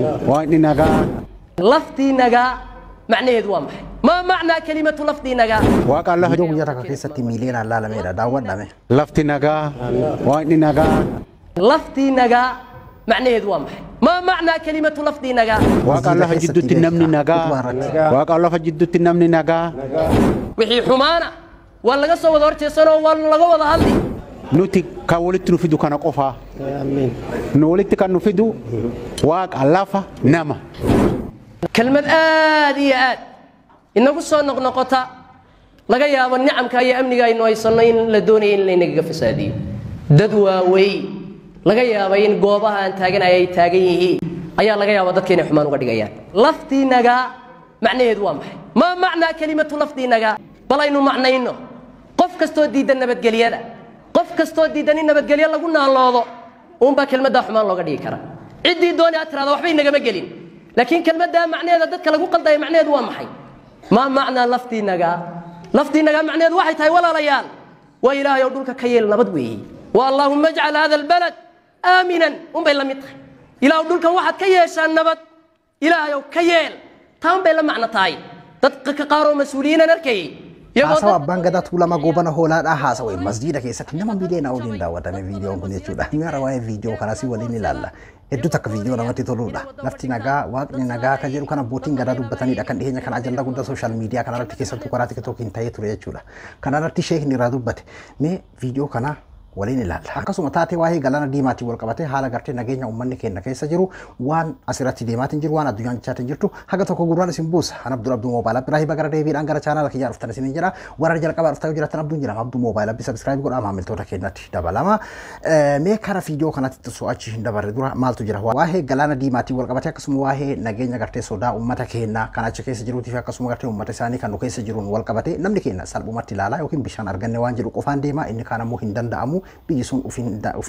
Waaqni nagaa. Laftii nagaa macnaheedu waa maxay? Maa macnaa kelimatu laftii nagaa? Waaqa lafa. Viidiyoo guyyaa takka keessatti miiliyoonaan laalameedha. Daawwadhame. Lafti nagaa. Waaqni nagaa. Laftii nagaa macnaheedu waa maxay? Maa macnaa kelimatu laftii nagaa? Waaqa Masjiida lafa keessatti jidduutti namni beekaa. nagaa. Utubaa irratti. Waaqa lafa jidduutti namni nagaa. Wixii xumaana waa laga soo wada horjeesanoo waa laga wada hadli. Nuti kan walitti nu fidu kana qofaa. Nu walitti kan nu fidu waaqa lafa nama. Kelmad aad iyo aad inagu soo noqnoqota, laga yaabo nicamka iyo amniga aynu haysanno in la doonaya in laynagaga fasaadiyo. Dad waaweyn laga yaaba in goobaha aan taaganaya ay taagan yihiin ayaa laga yaaba dadka inay xumaan uga dhigayaan. Laftii nagaa macnaheedu waa maxay? Maa macnaa kelimatu laftii nagaa? Bal aynu macnayno. Qof kastoo diidan nabadgelyada, qof kastoo diidan in nabadgelyo lagu naaloodo uunbaa kelmaddaa xumaan looga dhigi karaa. Ciddii dooni aad tirahda waxbay nagama gelin, laakiin kelmaddaa macnaheeda dadka lagu qaldaya macnaheedu waa maxay? Maa macnaa laftii nagaa? Laftii nagaa macnaheedu waxay tahay, walaalayaal, waa Ilaahay oo dhulka ka yeel nabad weeye. Waa Allaahumma ajcal hada albalad aaminan unbay la mid tahay. Ilaahu dhulkan waxaad ka yeeshaa nabad, Ilaahay oo ka yeel, taa unbay la macno tahay. Dadka qaar oo mas-uuliyiinan arkayay iyagoo Haasawa dadka abbaan gadaa Tuulamaa Goobana Hoolaadhaa haasawee masjiida keessatti nama miiliyoona oliin daawwatame viidiyoon kun jechuudha. Mara waa'ee viidiyoo kanaas waliin ilaalla. Hedduu takka viidiyoo namatti toludha. Lafti nagaa, waaqni nagaa kan jedhu kan abbootiin gadaa dubbatanidha. Kan dhiyeenya kana ajandaa guddaa sooshaal miidiyaa kanarratti keessattuu karaa TikTokiin ta'ee ture jechuudha. Kanarratti sheekni irraa dubbate. Mee viidiyoo kana waliin ilaalla. Akkasuma taatee waa'ee galaana diimaatiin wal qabatee haala gartee nageenya uummanni keenya keessa jiru, waan asirratti deemaatiin jiru, waan addunyaan jechaatiin jirtu haga tokko gurraan isin buusa. An Abdul Abduu Moobaayil Abbi Raahii gara deebiidhaan gara chaanaala kiyyaa dhuftan isin jira. Warra jalqabaa dhuftan yoo jiraattan Abduun jira. Abduu Moobaayil Abbi subscribe godhaa maamiltoota keenyatti dabalama. Mee kara viidiyoo kanatti so'achi hin dabarre dura maaltu jira? Waa'ee galaana diimaatiin wal qabatee akkasuma waa'ee nageenya gartee sodaa uummata keenyaa kan achi keessa jiruutii fi akkasuma gartee uummata isaanii kan nu keessa jiruun wal qabatee namni keenya salphumatti ilaalaa yookiin bishaan arganne waan jedhu qofaan deema, inni kaan ammoo hin danda'amu, biyyi sun uf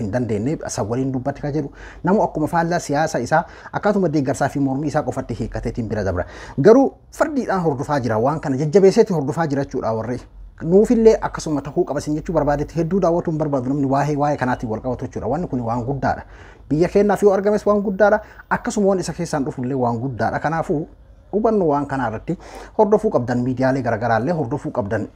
hin dandeenye san waliin dubbatti ka jedhu namu akkuma faallaa siyaasa isaa akkaatuma deeggarsaa fi mormii isaa qofatti hiikkateetiin bira dabra. Garuu fardiidhaan hordofaa jira, waan kana jajjabeesseeti hordofaa jira jechuudha. Warri nuufillee akkasuma tahuu qaba isin jechuu barbaadetti hedduu daawwatu hin barbaadu namni waa'ee kanaatiin wal qabatu jechuudha. Wanni kun waan guddaadha. Biyya keenyaaf yoo argames waan guddaadha. Akkasuma waan isa keessaan dhufullee waan guddaadha. Kanaafuu hubannoo waan kanaa irratti hordofuu qabdan, miidiyaalee garaagaraallee hordofuu qabdan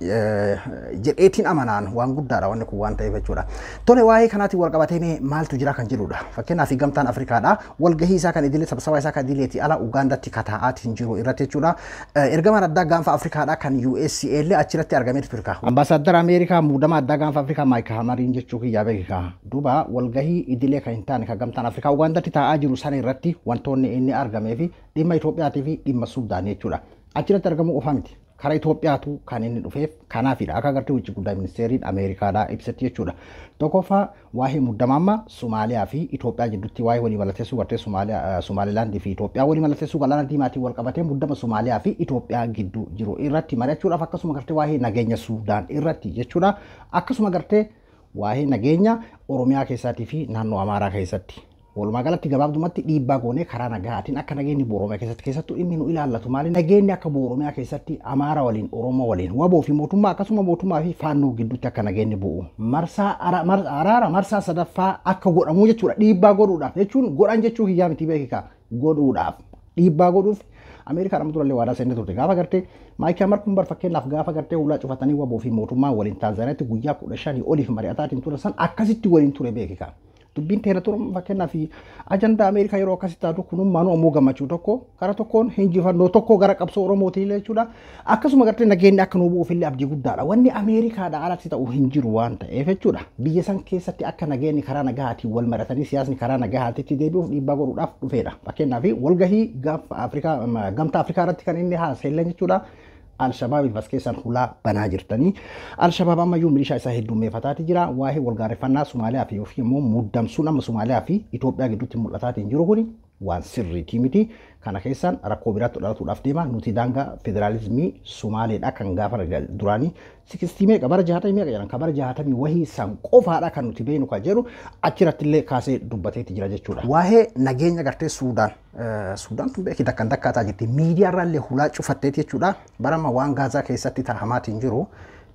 jedheetiin amanaan, waan guddaadha wanni kun waan ta'eef jechuudha. Tole, waa'ee kanaatiin wal qabatee mee maaltu jira kan jedhudha. Fakkeenyaaf gamtaan Afrikaadha walgahii isaa kan idilee sabsabaa isaa kan idileetii ala Ugaandatti kataa'aatiin jiru irratti jechuudha. Ergamaan addaa gaanfa Afrikaadha kan USCL achirratti argamee ture. Ambaasaadara Ameerikaa muudama addaa gaanfa Afrikaa Maayik Hamariin jechuu kiyyaa beekaa. Duuba walgahii idilee kan hin taane kan gamtaan Afrikaa Ugaandatti taa'aa jiru sana irratti wantoonni inni argamee fi dhimma Itoophiyaatii fi dhimma Suudaan jechuudha. Achirratti argamuu qofa miti. Karaa Itoophiyaatu kan inni dhufeef kanaafidha. Akka agartee wucci guddaa ministeeriin Ameerikaadhaa ibsatti jechuudha. Tokkoffaa waa'ee muddama amma Somaaliyaa fi Itoophiyaa jidduutti waa'ee walii mallatteessuu gartee Somaaliyaa, Somaalilaandii fi Itoophiyaa walii mallatteessuu galaana diimaatiin wal qabatee muddama Somaaliyaa fi Itoophiyaa gidduu jiru irratti mari'achuudhaaf, akkasuma gartee waa'ee nageenya Suudaan irratti jechuudha. Akkasuma gartee waa'ee nageenya Oromiyaa keessaatii fi naannoo Amaaraa keessatti. Walumaa galatti gabaabdumatti dhiibbaa goonee karaa nagaatiin akka nageenyi Oromiyaa keessatti, keessattuu inni nu ilaallatu maali, nageenyi akka Oromiyaa keessatti Amaara waliin, Oromoo waliin, waboo fi mootummaa, akkasuma mootummaa fi faannoo gidduutti akka nageenyi bu'u marsaa araara marsaa sadaffaa akka godhamu jechuudha. Dhiibbaa godhuudhaaf jechuun godhan jechuu kiyyaa miti, beekaa, godhuudhaaf dhiibbaa godhuuf Ameerikaan amma durallee waadaa seenne turte. Gaafa gartee Maayik Hamar kun bar fakkeenyaaf gaafa gartee ulaa cufatanii waboo fi mootummaa waliin Taanzaaniyaatti guyyaa 15 oliif mari'ataatiin turan san akkasitti waliin ture beekaa. Dubbiin teera ture fakkeenyaaf ajandaa Ameerikaa yeroo akkasitti taatu kunummaanuu ammoo gammachuu tokko gara tokkoon injifannoo tokko gara qabsoo Oromootiin jechuudha. Akkasuma gartee nageenyi akka nu bu'uuf illee abdii guddaadha. Wanni Ameerikaadha alatti ta'u hin jiru waan ta'eef jechuudha. Biyya san keessatti akka nageenyi karaa nagahaatiin wal maratanii siyaasni karaa nagahaatitti deebi'uuf dhiibbaa godhuudhaaf dhufeedha. Fakkeenyaaf walgahii gaanfa Afrikaa gamtaa Afrikaa irratti kan inni haasa'e jechuudha. Alshabaabiif as keessaan hulaa banaa jirtanii. Alshabaab ammayyuu milishaa isaa heddummeeffataati jira. Waa'ee walgaarreffannaa Somaaliyaa fi yookiin immoo muddamsuun amma Somaaliyaa fi Itoophiyaa gidduutti mul'ataatiin jiru kuni waan sirriitii miti. Kana keessaan rakkoo biraatti dhalatuudhaaf deema. Nuti daangaa federaalizimii Somaaleedha kan gaafa duraanii 60 meeqa bara 60 meeqa jedhan kan bara 60 wahii san qofaadha kan nuti beeknu kan jedhu achirratti illee kaasee dubbateeti jira jechuudha. Waa'ee nageenya gartee Suudaan. Suudaan tun beeki dakkan dakkaataa jirti. Miidiyaa irraa illee hulaa cufatteeti jechuudha. Barama waan Gaazaa keessatti taa'amaatiin jiru.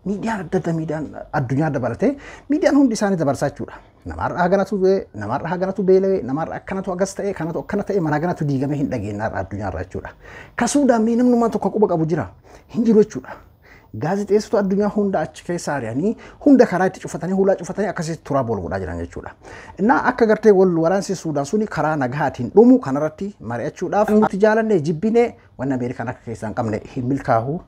Miidiyaan adda addaa, miidiyaan addunyaa dabalatee miidiyaan hundi isaanii dabarsaa jechuudha. Namarra haganatu du'e, namarra haganatu beela'e, namarra akkanatu agas ta'e, kanatu akkana ta'e, mana haganatu diigame hin dhageenye har'a addunyaarra jechuudha. Ka Suudaan mee namnummaan tokko quba qabu jira? Hin jiru jechuudha. Gaazexeessitoota addunyaa hunda achi keessa ari'anii, hunda karaa itti cufatanii, hulaa cufatanii akkasitti turaa bool godhaa jiran jechuudha. Innaa akka gartee wal waraansi Suudaan suni karaa nagahaatiin dhumu kanarratti mari'achuudhaaf nuti jaalannee jibbinee wanni Ameerikaan akka keessaa hin qabne hin milkaa'u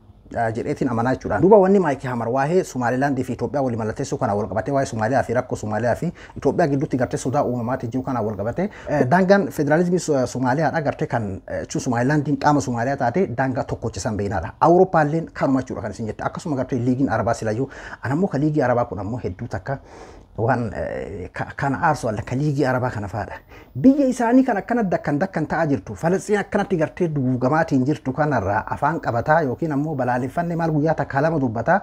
jedheetiin amanaa jechuudha. Duuba wanni Maayikii Hamar waa'ee Somaalilaandii fi Itoophiyaa walii mallatteessuu kana wal qabatee, waa'ee Somaaliyaa fi rakkoo Somaaliyaa fi Itoophiyaa gidduutti gartee sodaa uumamaatiin jiru kana wal qabatee, daangaan federaalizimii Somaaliyaadha gartee kan jechuun Somaalilaandiin qaama Somaaliyaa taate daangaa tokkochisan beeknaadha. Awurooppaalleen kanuma jechuudha kan isin jette. Akkasuma gartee liigiin Arabaa silayyuu anammoo ka liigii Arabaa kun ammoo hedduu takka waan kana aarsu alla ka liigii Arabaa kana fa'aadha. Biyya isaanii kan akkana dakkan dakkan ta'aa jirtu, Falasxiin akkanatti gartee duugamaatiin jirtu kanarraa afaan qabataa yookiin ammoo balaaleffanne maal guyyaa takka lama dubbataa,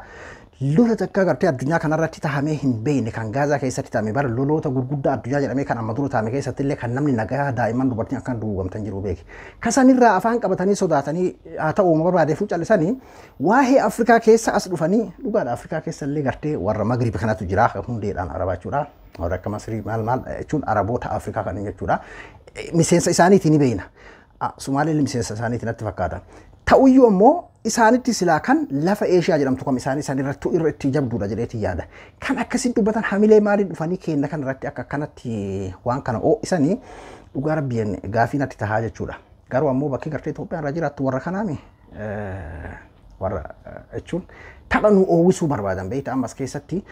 lola takka gartee addunyaa kanarratti tahamee hin beekne kan Gaazaa keessatti tahame, bara loloota gurguddaa addunyaa jedhamee kan amma dura tahame keessatti illee kan namni nagaa daa'imman dubartiin akkan duugamtan jiru beeke. Kasanirraa afaan qabatanii sodaatanii haa ta'u uuma barbaadeef callisanii waa'ee Afrikaa keessa as dhufanii. Dhugaadha, Afrikaa keessa illee gartee warra Magriib kanatu jira, hundeedhaan Arabaa jechuudha. Warra akka Masrii maal maal jechuun Araboota Afrikaa kan jechuudha. Miseensa isaaniitii ni beekna. Sumaaleen miseensa isaaniitii natti fakkaata. Ta'uyyuu ammoo isaanitti silaa kan lafa Eeshiyaa jedhamtu kam isaanii isaan irratti irra itti jabduudha jedheetii yaada. Kan akkasitti dubbatan hamilee maaliin dhufanii kenna kan irratti akka akkanatti waan kana oo'isanii dhugaa rabbiin gaafii natti tahaa jechuudha. Garuu ammoo bakki gartee Itoophiyaan irra jiraattu warra kanaami warra jechuun tapha nu oowwisuu barbaadan beekta, amma as keessatti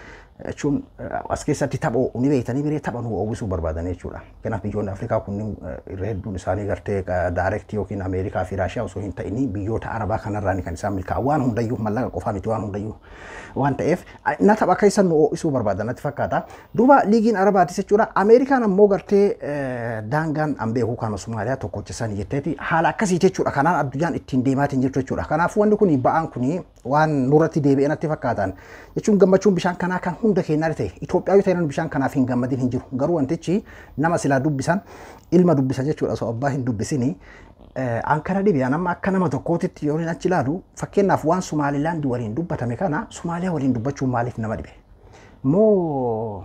jechuun as keessatti tapha ni beektanii biree tapha nu oowwisuu barbaadan jechuudha. Kanaaf biyyoonni Afrikaa kunniin irra hedduun isaanii gartee direct yookiin Ameerikaa fi Raashiyaa osoo hin ta'in biyyoota Arabaa kanarraa kan isaan milkaa'an, waan hundayyuu mallaqa qofaa miti, waan hundayyuu waan ta'eef na tapha keessa nu oowwisuu barbaadan natti fakkaata. Duuba liigiin Arabaatis jechuudha. Ameerikaan ammoo gartee daangaan an beeku kan Somaaliyaa tokkochisan jetteeti haala akkasii jechuudha. Kanaan addunyaan ittiin deemaatiin jirtu jechuudha. Kanaafuu wanni kun ba'aan kun waan nurratti deebi'e natti fakkaatan jechuun gammachuun bishaan kanaa kan hunda keenyaa ta'e, Itoophiyaa yoo ta'e bishaan kanaaf hin gammadin hin jiru. Garuu wantichi nama silaa dubbisan ilma dubbisan jechuudha osoo abbaa hin dubbisini. An kana dhibe, amma akka nama tokkootitti yoo achi ilaalu, fakkeenyaaf waan Somaalilaandi waliin dubbatame kana Somaaliyaa waliin dubbachuun maaliif nama dhibe? Moo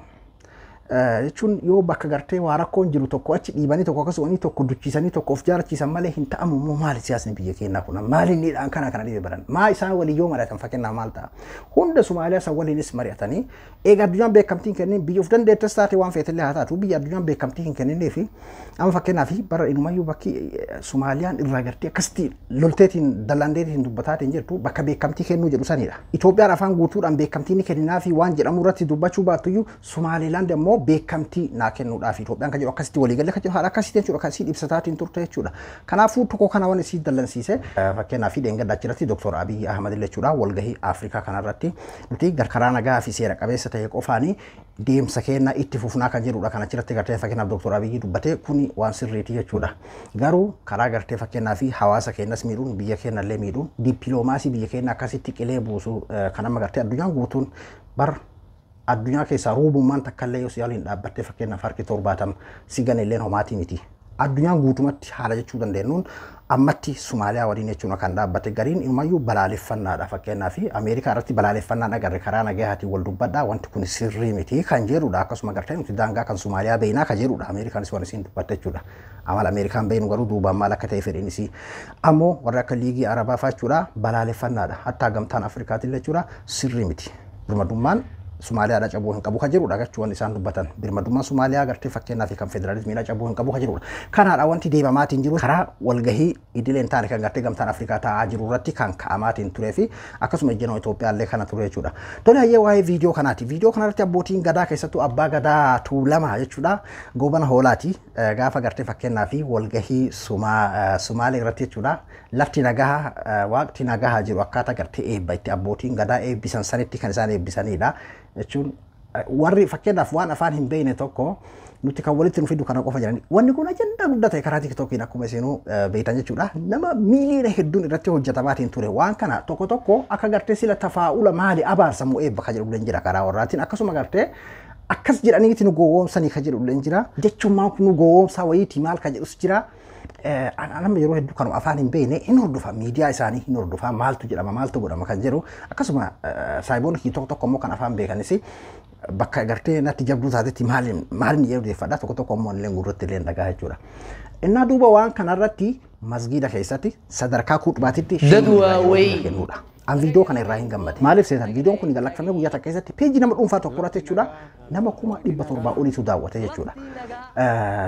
jechuun yoo bakka gartee waa rakkoon jiru tokko achi dhiibanii, tokko akkasuma tokko duchiisanii, tokko of jaalachiisan malee hin ta'amu moo maali siyaasni biyya keenyaa kun? Maali inni kana kana dhibe baran maa isaan waliin yoo mari'atan fakkeenyaaf maal ta'a? Hunda Somaaliyaa san waliinis mari'atanii eega addunyaan beekamtii hin kennin, biyya of dandeettes taate waan feetellee haa taatu, biyya addunyaan beekamtii hin kenninee fi amma fakkeenyaaf bara inumayyuu bakki Somaaliyaan irraa gartee akkasitti lolteetiin dallandeetiin dubbataatiin jirtu bakka beekamtii kennuu jedhu sanidha. Itoophiyaan afaan guutuudhaan beekamtii ni kenninaa fi waan jedhamu irratti dubbachuu baattuyyuu, Somaalilaand ammoo beekamtii naa kennuudhaaf Itoophiyaan kan jedhu akkasitti waliigalee kan jedhu haala akkasitti jechuudha kan isii ibsataatiin turte jechuudha. Kanaafuu tokko kana waan isii dallansiise, fakkeenyaaf dheengadda achirratti Dr. Abiyyi Ahmad jechuudha walgahii Afrikaa kanarratti nuti karaa nagaa fi seera qabeessa ta'e qofaanii deemsa keenya itti fufnaa kan jedhudha kan achirratti gartee fakkeenyaaf Dr. Abiyyi dubbate kuni waan sirriiti jechuudha. Garuu karaa gartee fakkeenyaaf hawaasa keenyas miidhuun, biyya keenya illee miidhuun, dippiloomaasii biyya keenya akkasitti qilee buusu kan amma gartee addunyaan guutuun bar addunyaa keessaa ruubummaan takka illee yoo si yaaliin dhaabbattee fakkeenyaaf harki 70 si gane illee homaatii miti. Addunyaan guutumatti haala jechuu dandeenyuun ammatti Somaaliyaa waliin jechuun kan dhaabbate gariin inumayyuu balaaleffannaadha, fakkeenyaaf Ameerikaa irratti balaaleffannaan agarre, karaa nagahaatiin wal dubbadhaa, wanti kun sirrii miti kan jedhudha. Akkasuma gartee nuti daangaa kan Somaaliyaa beeknaa kan jedhudha Ameerikaanis waan isiin dubbatte jechuudha. Amala Ameerikaan beeknu garuu duubaan maal akka ta'e fedhiin isii ammoo warra akka liigii Arabaa fa'aa jechuudha balaaleffannaadha, hattaa gamtaan Afrikaatiin jechuudha sirrii miti. Birmadummaan Somaaliyaadha cabuu hin qabu kan jedhudha jechuun isaan dubbatan. Birmadummaan Somaaliyaa gartee fakkeenyaaf kan federaalizimiidha cabuu hin qabu kan jedhudha. Kanaadha wanti deemamaatiin jiru karaa walgahii idilee hin taane kan gartee gamtaan Afrikaa taa'aa jiru irratti kan ka'amaatiin turee fi akkasuma ejjennoo Itoophiyaa illee kana ture jechuudha. Tole, hayyee, waa'ee viidiyoo kanaati. Viidiyoo kanarratti abbootiin gadaa, keessattuu abbaa gadaa Tuulamaa jechuudha, Goobana Hoolaati, gaafa gartee fakkeenyaaf walgahii Sumaalee irratti jechuudha lafti nagaha waaqti nagaha jiru akkaataa gartee eebba itti abbootiin gadaa eebbisan sanitti kan isaan eebbisanidha. Jechuun warri fakkeenyaaf waan afaan hin beekne tokko nuti kan walitti nu fidu kana qofa jedhani. Wanni kun ajandaa guddaa ta'e karaa TikTokiin akkuma isinuu beektan jechuudha. Nama miiliyoona hedduun irratti hojjetamaatiin ture. Waan kana tokko tokko akka gartee sila tafaa'ula maali abaarsamu eebba kan jedhu jira karaa warraatiin, akkasuma gartee akkas jedhaniiti nu gowwoomsanii kan jedhu jira. Jechuun maal nu gowwoomsaa wayiiti maal kan jedhus jira. Nama yeroo hedduu kanuma afaan hin beekne hin hordofa, miidiyaa isaanii hin hordofa, maaltu jedhama, maaltu godhama kan jedhu. Akkasuma saayiboonni kiyya tokko tokko immoo kan afaan beekanis bakka gartee natti jabduu taatetti maaliin maaliin jedhu odeeffadha, tokko tokko immoo illee gurratti illee dhagaa jechuudha. Innaa duuba waan kanarratti masgiida keessatti sadarkaa kudhaatitti Dad waaway. kennuudha. An viidiyoo kana irraa hin gammade. Maaliif seetan? Viidiyoon kun galaqqifamee guyyaa takka keessatti peejii nama dhuunfaa tokko irratti jechuudha, nama 700,000 oliitu daawwate jechuudha.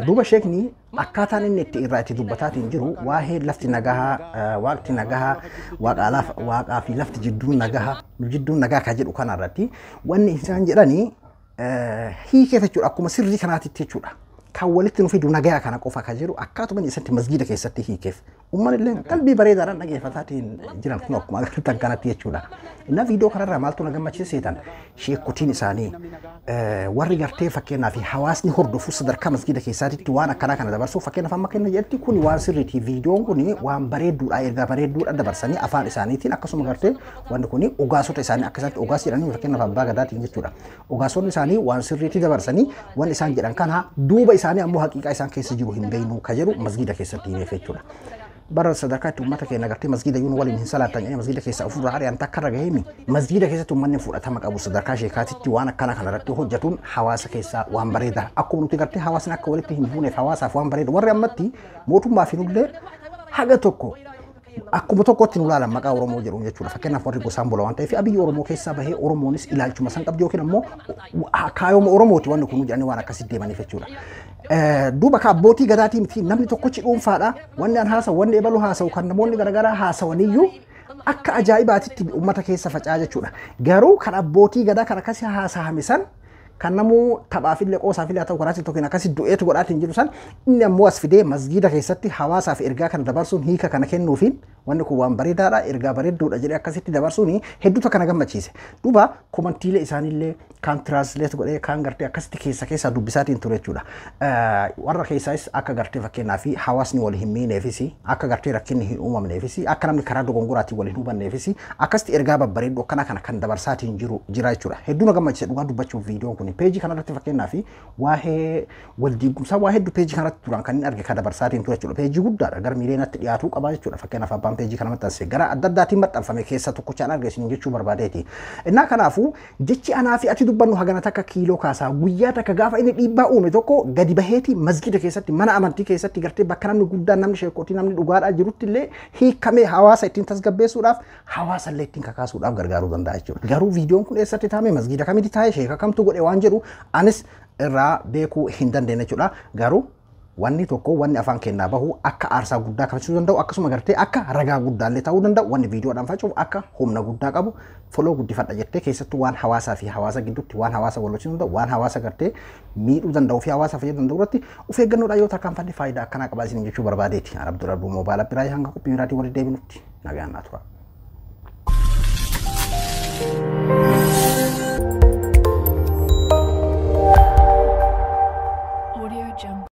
Duuba sheekni akkaataan inni itti irraa itti dubbataatiin jiru, waa'ee lafti nagahaa, waaqti nagahaa, waaqaa fi lafti jidduun nagahaa, jidduun nagaa kan jedhu kanarratti wanni isaan jedhanii hiikee jechuudha, akkuma sirrii kanaatitti jechuudha. Kan walitti nu fidu nagaa kana qofa kan jedhu akkaatuma inni isatti masgiida keessatti hiikeef. Uummanni illee qalbii bareedaadhaan dhageeffataatiin jiran kun akkuma agartan kanatti jechuudha. Innaa viidiyoo kanarraa maaltu na gammachiise seetan? Sheekotiin isaanii warri gartee fakkeenyaa fi hawaasni hordofu sadarkaa masgiida keessaatitti waan akkanaa kana dabarsu, fakkeenyaaf amma kenna jedhetti kun waan sirriiti, viidiyoon kun waan bareedduudha, ergaa bareedduudha dabarsanii afaan isaaniitiin. Akkasuma gartee wanni kun ogaasota isaanii akka isaatti ogaas jedhanii, fakkeenyaaf abbaa gadaatiin jechuudha. Ogaasonni isaanii waan sirriitti dabarsanii waan isaan jedhan kana, duuba isaanii ammoo haqiiqaa isaan keessa jiru hin beeknu ka jedhu masgiida keessatti himeef jechuudha. Bara sadarkaa itti uummata keenya gartee masgiida yuun waliin hin salaatan jedhee masgiida keessa ofirraa ari'an takka irra gaheemi, masgiida keessatti uummanni fudhatama qabu sadarkaa sheekaatitti waan akkana kana irratti hojjetuun hawaasa keessaa waan bareeda. Akkuma nuti gartee hawaasni akka walitti hin buuneef hawaasaaf waan bareeda, warri ammatti mootummaa fi nullee haga tokko akkuma tokkotti nu ilaalan maqaa Oromoo jedhuun jechuudha. Fakkeenyaaf warri gosaan bula waan ta'eef Abiyyi Oromoo keessaa bahee, Oromoonis ilaalchuma san qabdi yookiin ammoo kaayoma Oromooti wanni kun jedhanii waan akkasitti deemaniif jechuudha. Duuba ka abbootii gadaatii miti, namni tokkochi dhuunfaadha. Wanni an haasa'u, wanni ebalu haasa'u, kan namoonni garaagaraa haasawaniyyuu akka ajaa'ibaatitti uummata keessa faca'aa jechuudha. Garuu kan abbootii gadaa kan akkasii haasa'ame san, kan namuu taphaafillee qoosaafillee haa ta'u karaa tokkoon akkasii du'eetu godhaatiin jiru san, inni ammoo as fidee masgiida keessatti hawaasaaf ergaa kana dabarsuun, hiika kana kennuufiin, wanni kun waan bareedaadha, ergaa bareedduudha jedhee akkasitti dabarsuun hedduutu kana gammachiise. Duuba komantiilee isaaniillee kan translate godhee kan gartee akkasitti keessa keessaa dubbisaatiin ture jechuudha. Warra keessaas akka gartee fakkeenyaa fi hawaasni wal hin miineefis, akka gartee rakkinni hin uumamneefis, akka namni karaa dogongoraatiin wal hin hubanneefis akkasitti ergaa babbareedduu akkana kana kan dabarsaatiin jiru jira jechuudha. Hedduu na gammachiise dhugaa dubbachuuf viidiyoon kun. Peejii kanarratti fakkeenyaa fi waa'ee wal diigumsaa waa hedduu peejii kanarratti duraan kan inni arge kan dabarsaatiin ture jechuudha. Peejii guddaadha, gara miiliyoonatti dhiyaatuu qaba jechuudha. Fakkeenyaaf abbaan peejii kana maxxanse gara adda addaatiin maxxanfame keessaa tokkochaan arge isin jechuu barbaadeeti. Innaa kanaafuu jechi anaa fi ati dubbannu hagana takka kiiloo kaasaa, guyyaa takka gaafa inni dhiibbaa uume tokko gadi baheeti masgida keessatti, mana amantii keessatti, gartee bakka namni guddaan, namni sheekotii, namni dhugaadhaa jirutti illee hiikamee hawaasa ittiin tasgabbeessuudhaaf, hawaasa illee ittiin kakaasuudhaaf gargaaruu danda'a jechuudha. Garuu viidiyoon kun eessatti taa'ame, masgida kamitti taa'e, sheeka kamtu godhe waan jedhu anis irraa beekuu hin dandeenye jechuudha. Garuu wanni tokko, wanni afaan kennaa bahu akka aarsaa guddaa kaffalchiisuu danda'u, akkasuma gartee akka ragaa guddaallee ta'uu danda'u, wanni viidiyoodhaan faca'u akka humna guddaa qabu, foloo guddifadha jettee, keessattuu waan hawaasaa fi hawaasa gidduutti, waan hawaasa wal lolchiisuu danda'u, waan hawaasa gartee miidhuu danda'uu fi hawaasa fayyaduu danda'u irratti of eeggannoodhaan yoo tarkaanfanne faayidaa akkanaa qabaa isin jechuu barbaadeeti. Abdul Abduu Moobaala biraa hanga qophii biraatii walitti deebinutti nagaan naa tura.